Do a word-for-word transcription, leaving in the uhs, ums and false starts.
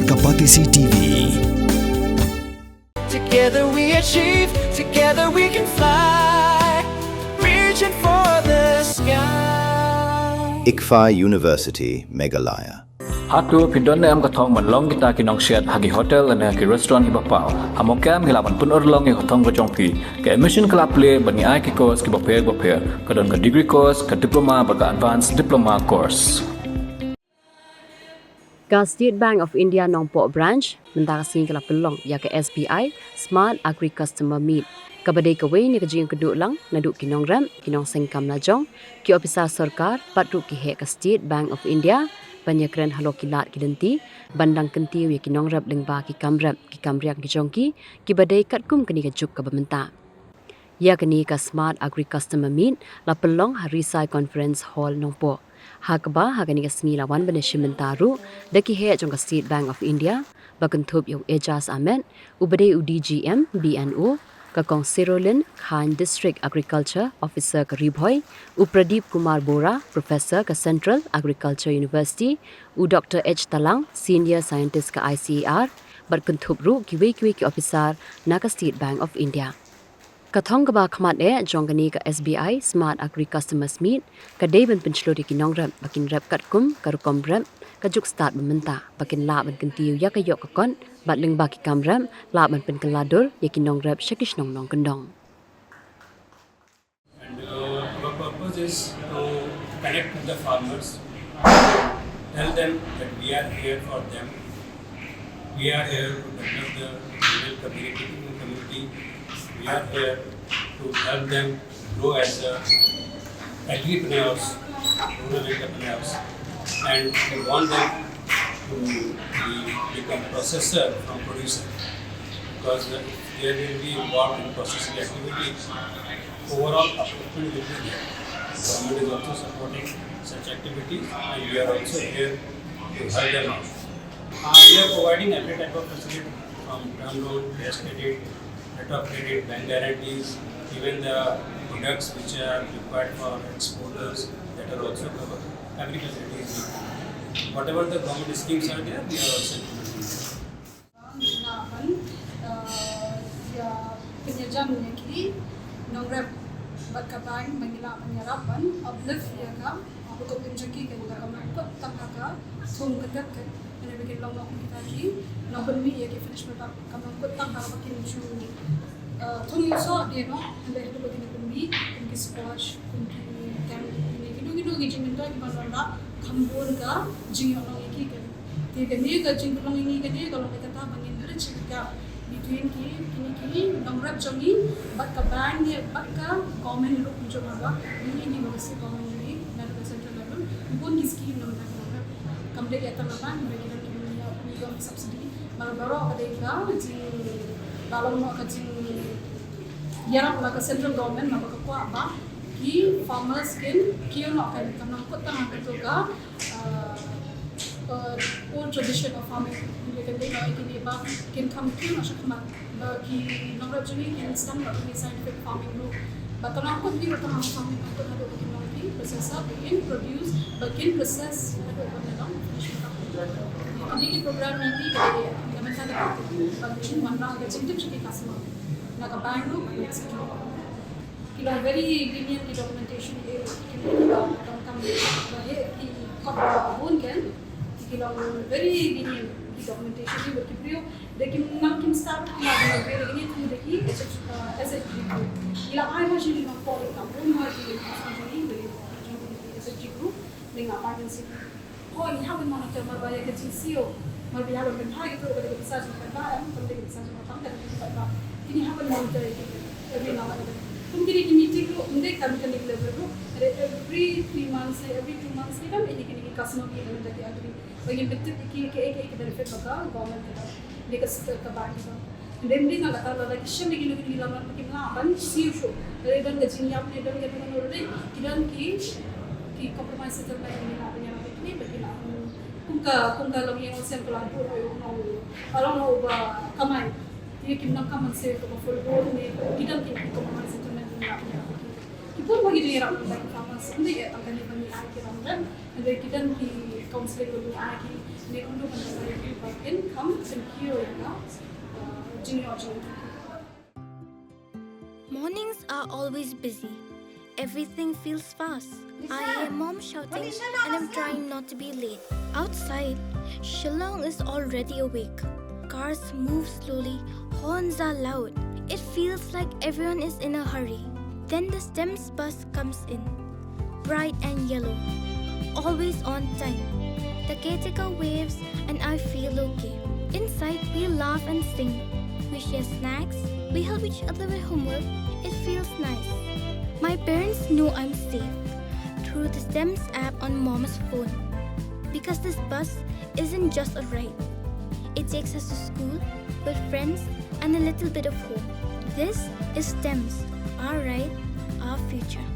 Ka Batesi T V. Together we achieve, together we can fly. Reaching for the sky. ICFAI University, Meghalaya. Hato phi don ne em ka thong ban long kita ki nongsiat ha ki hotel lane ha ki restaurant kiba paw? Ha Mawkyrwat ngi lah ban pynurlong ïa ka thong ka jong phi. Ka admission ka la plie bad ngi ai ki course kiba pher bapher. Ka don ka degree course, ka diploma bad ka advanced diploma course. Ka State Bank of India Nongpoh Branch mynta ka sngi ka la pynlong ïa ka S B I Smart Agri Customer Meet, kaba dei kawei na ka jingkynduh lang naduh ki nongrep, ki nongseng kam lajong, ki ophisar sorkar bad ruh ki heh ka State Bank of India ban ïakren halor ki lad ki lynti ban dang kyntiew ïa ki nongrep lyngba ki kam rep, ki kam riang ki jong ki, kiba dei katkum kane ka juk kaba mynta. Ïa kane ka Smart Agri Customer Meet la pynlong ha Risai Conference Hall Nongpoh. Ha kaba ha kane ka sngi la wan ban ïashim bynta ruh da ki heh jong ka State Bank of India, ba kynthup ïa u Ejaz Ahmed, uba dei u D G M B N O, ka Kong Sirolin Khan, District Agriculture Officer ka Ri Bhoi, u Pradeep Kumar Bora, Professor ka Central Agriculture University, u Doctor H Talang, Senior Scientist ka I C A R, bad kynthup ruh kiwei kiwei ki ophisar na ka State Bank of India. Ka thong kaba khmat eh jong kane ka S B I Smart Agri Customers Meet ka dei ban pynshlur ïa ki nongrep ba kin rep katkum ka rukom rep ka juk stad ba mynta, ba kin lah ban kyntiew ïa ka ïoh ka kot bad lyngba ki kam rep lah ban pynkylla dur ïa ki nongrep sha ki shnong nongkyndong. And uh, our purpose is to connect with the farmers, tell them that we are here for them. We are here to develop the rural community. We are here to help them grow as a agripreneurs, rural entrepreneurs, and we want them to be, become processor from producer, because if they will be involved in processing activities, overall upliftment will be there. Government is also supporting such activities, and we are also here to help them out. Uh, we are providing every type of facility from term loan, cash credit, letter of credit, bank guarantees, even the products which are required for exporters, that are also covered. Every facility is there. Whatever the government schemes are there, we are also implementing them. Ngi lah ban, uh, ïa pynïajan ïa ki nongrep bad ka bank ba ngi lah ban ïarap ban uplift ïa ka, uh, hukum jong ki, kan, ka kam nangkut tang ha ka thung ka tet, kan, ïa ba kin long noh kita ki nongpynmih ïa ki finished product, kam nangkut tang ha ba kin ju, uh, thung ïoh soh dei noh, hynrei haduh ba kin pynmih kum ki squash, kum ki candy, kino kino ki jingmyntoi kiba wanrah kham bun ka jingïoh long ïa ki, kan. Te kane ka jingpynlong ïa ngi kane ka long kata ba ngin bridge ka gap between ki, kine ki nongrep jong ngi bad ka bank ne bad ka government ruh kumjuh, namar ba ngi, ngi masi government jong ngi, na ka central level, bun ki scheme na ka nongrep. Kam dei ïa tang ka bank, ba ki don ki, ngi ïa, ngi don subsidy. Namar baroh ka dei ka jing, ba long ka jing ïarap na ka central government, namar ka kwah ba ki farmers kin kiew noh, kan, kam nangkut tang ha kato ka uh, uh, old tradition of farming. Hynrei kan dei ba kine ba kin kham kiew noh shakhmat, ba ki nongrep jong ngi kin sdang noh ïa kine scientific farming ruh. Ba tang nangkut ngi ruh tang ha farming, nangkut haduh ba kin long ki processor, ba kin produce, ba kin process haduh ba kin long finished product. Kine ki program ngi, ngi ka dei ka mynta ka, ba kin wanrah ka jingtip sha ki customer na ka bank ruh bad na ka central government. Ki long very lenient ki documentation, eh, ki, ki long, donkam ba heh ki kot ba bun, kan. Ki long very lenient ki documentation, eh, bad ki briew da kim nang kim start, ki long very lenient ki, da ki S H, uh, S H G group. Ki la ai ma shi ki nongpoi, ka bun ma ki, ki S H G group, da nga partnership. Hooid, ngi hap ban monitor, namar ba ïa ka jingsiew, namar ba ïa ban pynphai kito, ka dei ka pisa jong ka paidbah, em, ka dei ka pisa jong ka pang, ka dei ka paidbah. Te ngi hap ban monitor ïa kine every now and then. Kum kine ki meeting ruh, ym dei tang kane ka level ruh, ka dei every three months ne every two months ne, kan, ïa kine ki customer ki element ki agree. Ba ngin pyntip ïa ki kaei kaei ka benefit ba ka government ka don, ne ka, ka bank ka don. Hynrei mynta nga kata lada ki shem ïa kino kino ki lamlam ba kim lah ban siew shuh. Lada don ka jingïap ne don ka, don ka, don ka, don ka, don ki, ki compromise settlement, ngi lah ban ïarap ïa kine ba ki lah ban, kum ka, kum ka Longïing Longsian ka la buh ïa u nong, u nong uba kamai. Te kim nang kam ban siew kaba full bore ne ki don ki, ki compromise settlement, ngi lah ban ïarap ïa kine. Ki pun ba ki dei ram da ki farmers, ym dei tang kane ba ngi ai ki ram ren, hynrei ki don ki counseling ba ngi ai ki ne kumno ban da ki ba kin kham synkiew ïa ka, uh, jingïoh jingïoh. Mornings are always busy. Everything feels fast. I hear mom shouting and I'm trying not to be late. Outside, Shillong is already awake. Cars move slowly, horns are loud. It feels like everyone is in a hurry. Then the STEMS bus comes in, bright and yellow, always on time. The caretaker waves and I feel okay. Inside, we laugh and sing. We share snacks. We help each other with homework. It feels nice. My parents know I'm safe through the STEMS app on mom's phone because this bus isn't just a ride. It takes us to school, with friends, and a little bit of home. This is STEMS, our ride, our future.